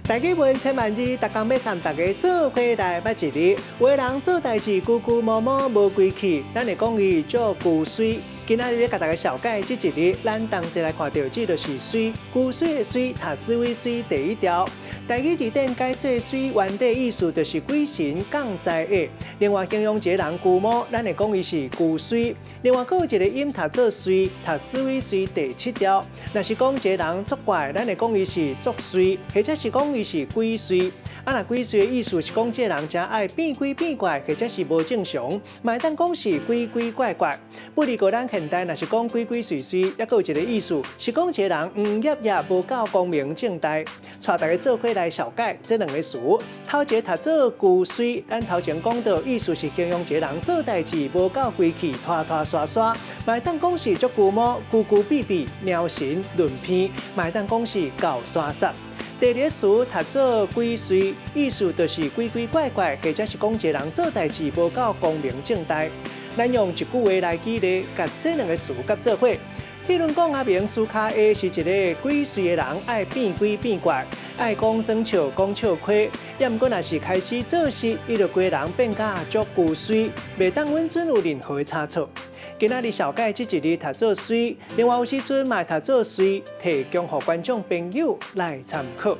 台語文千萬字，逐工欲佮大家做伙來捌一字。有的人做代誌龜龜毛毛無規氣，咱會講伊做龜衰。今仔日欲共大家紹介這一字，咱同齊來看著這就是衰，龜衰的衰，讀思維衰第一條。台語字典解說衰原底意思就是鬼神降災的。另外形容一个人龜毛，咱會講伊是龜衰。另外閣有一个音讀做隨，讀思維隨第七條。若是講一个人作怪，咱會講伊是作祟，或者是講伊是鬼祟。啊，若鬼祟的意思是講這个人誠愛變鬼變怪，或者是無正常，嘛會當講是鬼鬼怪怪。不離過咱現代，若是講鬼鬼祟祟，猶閣有一个意思，是講一个人黃曄曄無夠光明正大。帶大家做伙來紹介這兩个詞。頭一个讀做龜衰，咱頭前講著意思是形容一个人做代誌無夠規氣，拖拖沙沙，嘛會當講是足龜毛、龜龜閉閉、貓神、論偏，嘛會當講是厚沙沙。第二个詞讀做鬼祟，意思就是鬼鬼怪怪，或者是講一个人做代誌無夠光明正大。咱用一句話來舉例，共這兩个詞佮做伙。譬如講阿明斯卡 A 是一个鬼祟的人，愛變鬼變怪，愛講耍笑講笑話。也毋過若是開始做事，伊就規人變甲足龜衰，袂當穩準有任何的差錯。今仔日紹介這一字讀做衰，另外有時陣嘛讀做隨，提供予觀眾朋友來參考。